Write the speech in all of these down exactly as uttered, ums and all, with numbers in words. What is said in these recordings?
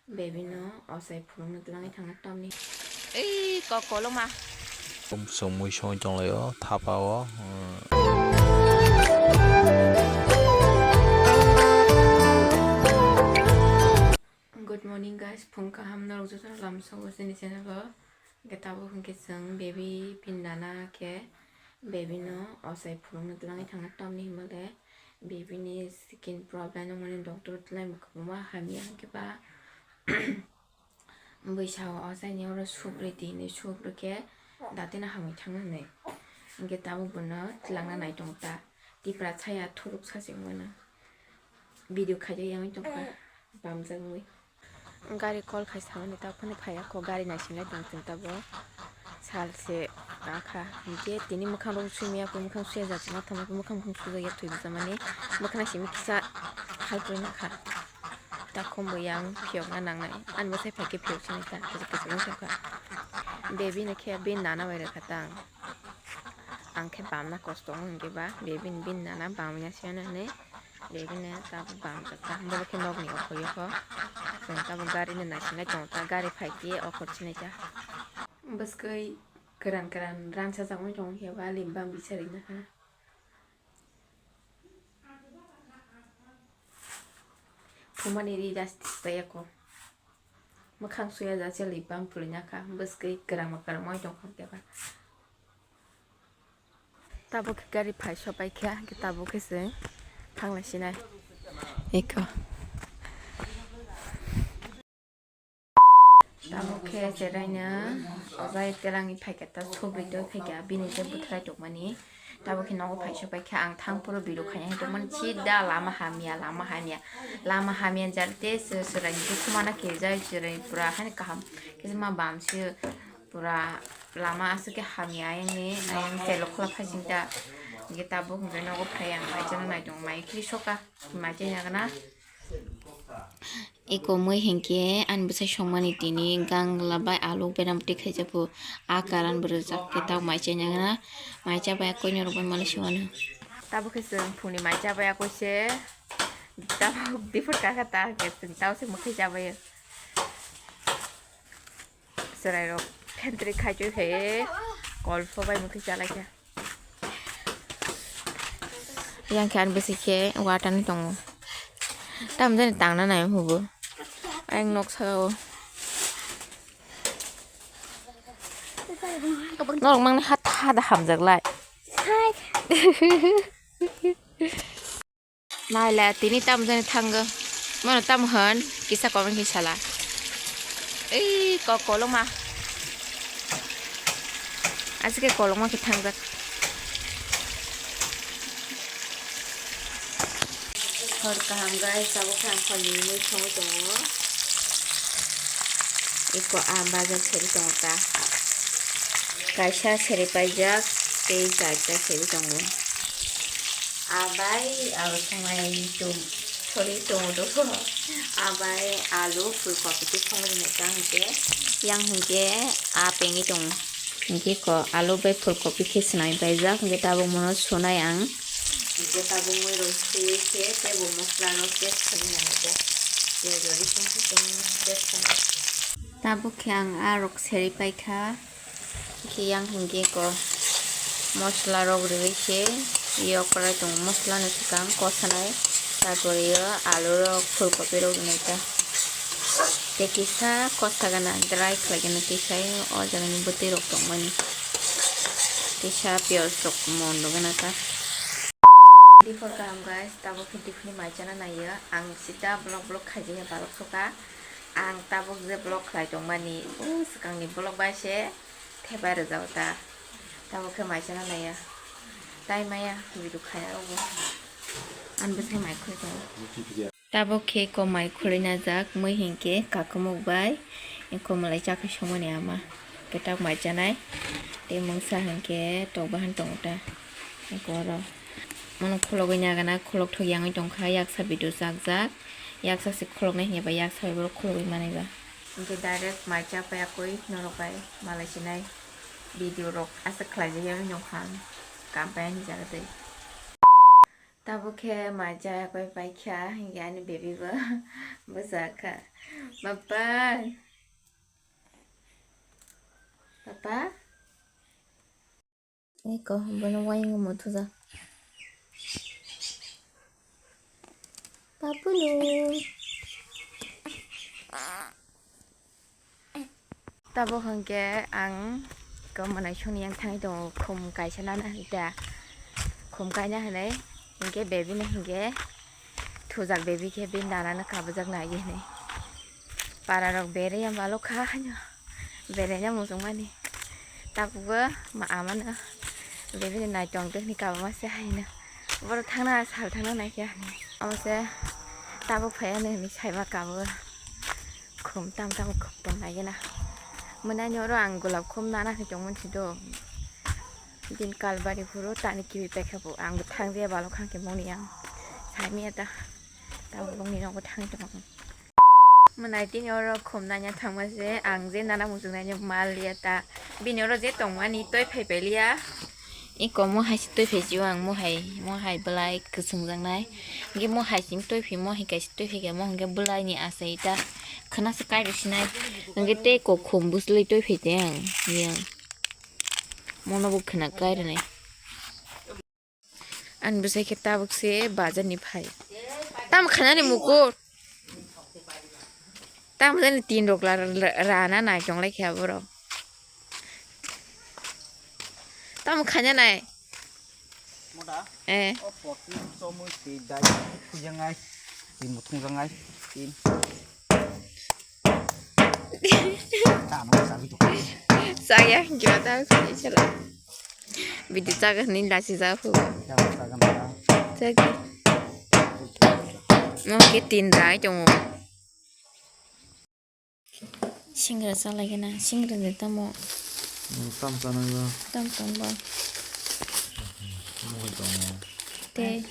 Baby no ochai phunukna twlangwi thangna tamni. Ei kok koloma. Tum sumui soi tonglaio thapa o. Good morning guys, phung kaham norok jotono lamsao chini channel o. Hwnkhe tabuk hwnkhe chwng baby bini nana khe baby no ochai phunukna twlangwi thangna tamni hwnba le baby ni skin problem wngmani doctor twlai kwbangma hamya hwnkhe ba bwsa o ochai ni oro sup rwdi hinwi sup rwkhe datino hamwi thangna hinwi hwnkhe tabuk bono twlangna nai tongo ta tipra chaya thuruk sachwng mano video khaijak yangwi tongkha bamjakmwi. Gari call khai samani ta phone phaiya kho, gari naisinglai tong chwng tabuk sal se akha. Hinkhe tini mwkhang rok sui maya kho, mwkhang suya jat ma tamo, mwkhang mwkhang sujak ya thwi bwsa mani mwkhang simi kisa halpui nakha. Ta khum bo yang phiyok na nangnai, ani bwsai phaikhe phiyok sinai ta kichik kichik wng tongkha. Baby no khe bini nana bai rwkha tang, ang khe bamna kosto wng hinkhe ba baby ni bini nana bamya se hinwi. Baby no tabuk bamjak ta, borok khe nokni okhoryo kho. Chwng tabuk gari no naisinai tongo ta, gari phaikhe okhor sinai ta. Bwskwi kwran kwran ransa jak wng tong khe ba lip balm bisari nakha. Thumani ri das tistaya kho. Mwkhang suya jak se lip balm phlwi nakha, bwskwi kwrangma kwrangma wng tong kha khe ba. Tabuk khe gari phai sopai kha, hwnkhe tabuk khe se thanglai sinai. Eko. Tabuk khe cheraino ojai telangni phaikhe ta subri twi phaikha bini je bwthwrai tongmani. Tabuk khe nogo phai sopai kha ang thang phuru video khaina hai tongmani sida lama hamya, lama hamya, lama hamya jani tei chwrai dukhu mana khe jai chwrai pura hani kaham khe ma bam se. Pura lama aswk khe hamya ayangni, ayang telo khwla phai singta. Hwnkhe tabuk hwnkhe nogo phai ang maichana nai tongo, mai khri soka, maichai nagana. Eko mui hinkhe ani bwsai songmani tini gangla bai alu beramtwi khaijak phu, a karan bo rwjak khe tabuk maichai nagana, maicha bai akoi norok bai malai se wano. Tabuk khe chwng phungni maicha bai akoi se, tabuk diphor kakha ta hwnkhe chwng tabuk se mwkhai chabaio. Chwrairok phentri khaichwi phaiwi kolpho bai mwkhwi chalaikha. Yang khe ani bwsai khe watani tongo. Tamjani tangna nai hubu. Ayang nok saka o. Norok mangni hat hat hamjak lai. Naila tini tamo jani thango. Mano tamo hwn kisa comment khe sala. Ei kok koloma. Asike koloma khe thangjak. Hor kaham guys, tabuk khe ang kholni mui songwi tongo. Eko ah bajar seri tongo ta. Kaisa seri paijak tei charta seri tongo. Abai abo songnai tum sori tongo dogo. Abai alu phulkopi tei songri nai ta hwnkhe yang hwnkhe ah pengwi tongo. Hwnkhe ko alu bai phulkopi khe swnamwi paijak hwnkhe tabuk mono sunai ang. Hwnkhe tabuk mui rok suiwi khe tei bo mosola rok paste khainai hwnkhe. Tei rw rw khe tei paste khainai. Tabuk khe ang ah rok seri paikha. Khe yang hwnkhe ko mosola rok rwui se yok kwlai tongo, mosola ni swkang kosanai, tarpore yo alu rok, phulkopi rok rwnai ta. Tei kisa kosa gana dry khlai gana kisa o jaga ni bwtwi rok tongmani, kisa piyaj rok mon rw gana ta. Before kaham guys, tabuk khe tiphini mai chana naiyo, ang sita vlog vlog khaijaya balok soka, ang tabuk je vlog khlai tongmani o swkang ni vlog bai se. Thepai rwjak ta. Tabuk khe mai chana naiya. Tai maya video khaya obo. Ani bwsai mai khulwi tongo. Tabuk khe ko mai khulwi najak mui hinkhe kakumuk bai. Eko malai chakhe somani ama. Khe tabuk mai chanai. Tei mungsa hinkhe tok bahan tongo ta. Eko oro. Mono khulogwi nagana khulok thok yangwi tongkha yaksa video chakjak. Yaksa se khuloknai hinya ba yaksa bai borok khulogwi manai ba. Hwnkhe direct mai cha pai akoi norok bai malai sinai video rok aswk khlai jak ya wngkha ang kam pai ani jaga tei. Tabuk khe maija koi paikha, hinkhe ani baby bo bwsakha. Papa. Papa. Eko, bono wayung muthuja. Papulu. Tabuk hwnkhe ang eko mwnai songni yang thangwi tongo, khum kaisa nana hinwi ta, khum kaina hinwi hinkhe baby no hinkhe thujak, baby khe bini nana no kabujak nai hinwi para rok berwi ya balo kha haino beraina muchungmani tabukbo ama no baby ni naitong twi hinwi kabuma se haino borok thangna sal thangna naikhe hinwi amo se tabuk phaiya hinwi saima kabo. Khum tam tam khum tong nai gana. Mwnai ni oro ang golap khum nana khe tongmani si do. Din kalbari phuru tani kibi paikha bo ang bo thang je balo khang khe moni ang. Saimiya ta. Ta bongni nogo thang tong. Mwnai tini oro khum nanya thangma se ang je nana muchung nanya mal ya ta. Bini oro je tongmani toi phai pailia. Iko mo hai se twi phi sio ang mo hai, mo hai belai kwchwng jaknai. Hwnkhe mo hai se twi phi mo hai kaisa twi phi khe mo hwnkhe belai ni asai ta khwna se kai rw sinai. Hwnkhe tei kok khum bwswlwi twi phi tei ang yang. Mono bo khwna kai rwnai. Ani bwsai khe tabuk se bazar ni phai. Tamo khanani mukur. Tamo jani tin rok la, la, rana nai tong lai khe aborok. Tamo khaina nai. Moda? Eh. O pot ni chomui twi dai khuyangai. Twi muthung jangai. Tin. Tamo sabi to. Saya gila ta khani chala. Bidi chaga ni lasi ja phu. Tamo sagan ta. Chagi. Mo ke tin dai tongo. Singra chalai gana, singra de tamo. Hmm, tam chanai ba. Tam tong ba. Mo tongo. Te.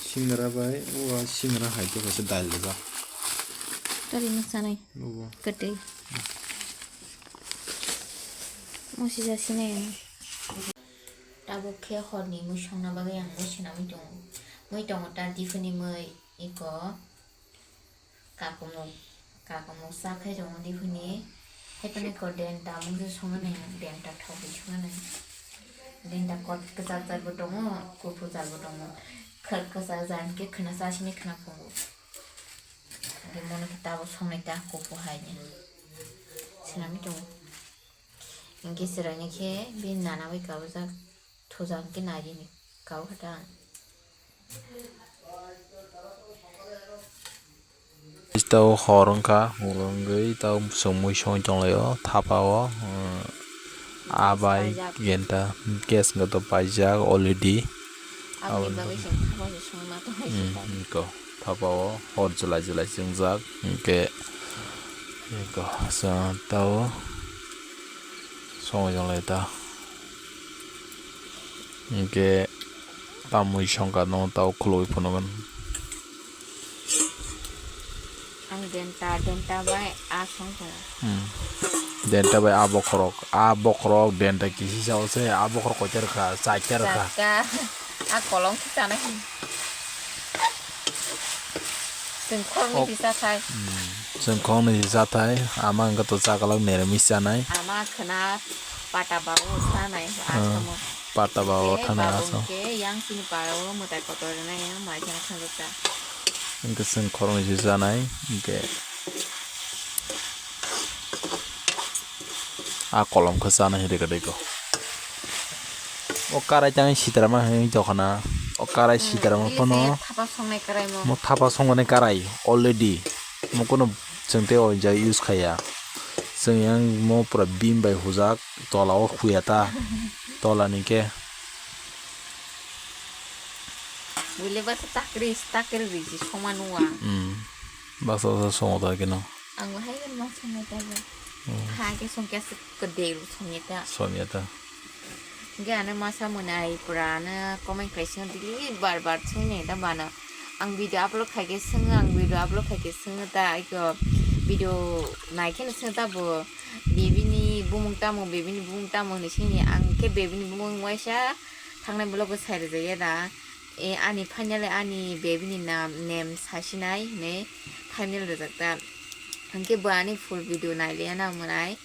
Singra bai, o singra hai to kaisa dal de ba. Tari ma chanai. Bo. Kate. Mo si ja sinai. Tabuk khe horni mui songna bagwi ang mui swnamwi tongo. Mui tongo ta diphini mui, iko kakumuk, kakumuk sa khai tongo diphini. Haipano iko denta mungsa songna nai, denta thokwi songna nai. Denta kot kwchak jat bo tongo, kuphur jat bo tongo. Kha-, kwchak jat khe khwna sa sini khwna phungo. Hwnkhe mono khe tabuk songnai ta kuphur hai ni. Swnamwi tongo. Hwnkhe chwraini khe bini nana bai kabujak thujak hwnkhe naidi ni kabo khe ta ang. Tei hor wngkha, hor wngwi tei chwng mui songwi tonglaio thapa o, ah, bai paijak. Genta gas wngkha to paijak already. Aboni bagwi chwng thapa se songma tonglaisika. Hmm, wngkha. Thapa o hor chwlai chwlai chwngjak, hwnkhe, hwnkhe, tao songwi tonglai ta. Hwnkhe tamwi songkha no tao khulugwi phunukgwn. Ang denta, denta bai a songkha. Hmm. Denta bai a bokhorok, a bokhorok denta kisi sao se, a bokhorok koita rwkha, chaita rwkha. Chaita. A kolom khe chana hin. Chwng khoroknwi si chathai. Hmm. Chwng khoroknwi si chathai, ama wngkha to chakwlak neramis chanai. Ama khwna pata babu sanai, ah, asamo. Pata babu thanai asamo. Hwnkhe yang chini parao mwtai kotor rwnai, yang mai kheno thangjak ta. Hwnkhe chwng khoroknwi si chanai, hwnkhe. A kolom khe chana hinwi rwgwi tongkha. O karai tang sitra ma hinwi tongkha na. O karai sitra ma phano. Thapa songnai karai mo. Mo thapa songmani karai already. Mo kono chwng tei o ja use khaiya. Chwng yang mo pura beam bai hujak tola o khuya ta. Tola ni khe. Buile basa takri, takri riji soma nuwa. Hmm. Basa basa songo ta keno. Ang bo hai ma songo ta bo. Hmm. Ha ke song kya se kede ru songo ta. Songo ta. Ge ano masa mwnai pura ano comment khai sing dili bar bar sing ne da bana. Ang video upload khai ke sing, ang video upload khai ke sing ta, aiko video nai khe sing ta bo. Baby ni bumung tamo, baby ni bumung tamo ni sing ni ang ke baby ni bumung waisa. Thangnai vlog o sai rwjak ya da. E, ani finally ani baby ni nam, name sasinai hinwi thumbnail rwjak ta. Hinkhe bo ani full video nailiya na omo nai.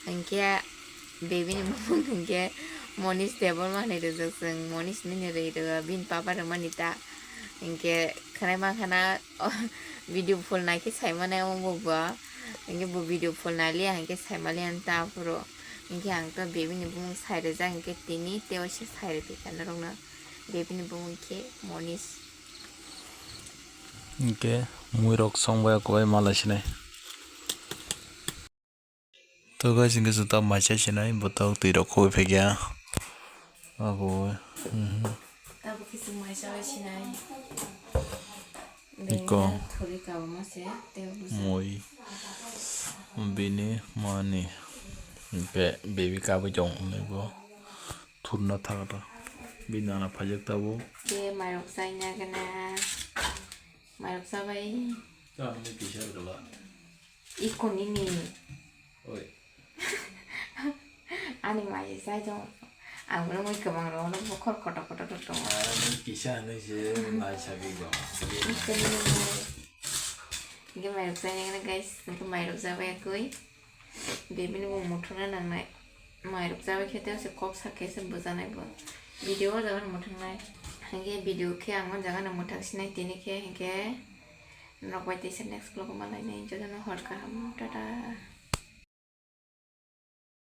Hinkhe baby ni bumung hinkhe Monish Debbarma hinwi rwjak chwng. Monish nini rwi rw, bini papa rwmani ta. Hinkhe khwnai mankha na video full naikhe saimanai omo bo. Hinkhe bo video full nailiya hinkhe saimaliya ta aphuru. Hinkhe ang to baby ni bumung sai rwjak hinkhe tini tei waisa sai rwphi kha norokno. Baby ni bumung khe Monish. Hinkhe muirok songbai kowai malai sinai. To guys, hinkhe juta mai chai sinai, bwtwk twi rok khobwi phekya. Abo, mhm. Tabuk khe chwng mai chai sinai. Iko. Bini thuri kabuma se, tei busa. Mui. Bini mani. Be-, baby kabwi tong, nego. Thurna thakta. Bini nana phajak tabuk. Ke mairok chaina gana. Mairok chabai. Tamni kisa gala. Iko nini. Oi. Ani mai sai tong. Ang bono mui kwbang rok no bokhor kotor kotor rok tongo. Ah, nini kisa hinwi se mai sabi go. Iko nini mai. Hinkhe mairok chaina gana guys, hinkhe mairok chabai koi. Baby ni bo muthungna nangnai. Mairok chabai khe tei se kok sak khe se bwchanai bo. Video o jaga no muthungnai. Hinkhe video khe ang o jaga no muthang sinai tini khe hinkhe norok bai teisa next vlog o malainai jotono hor kaham. Tata.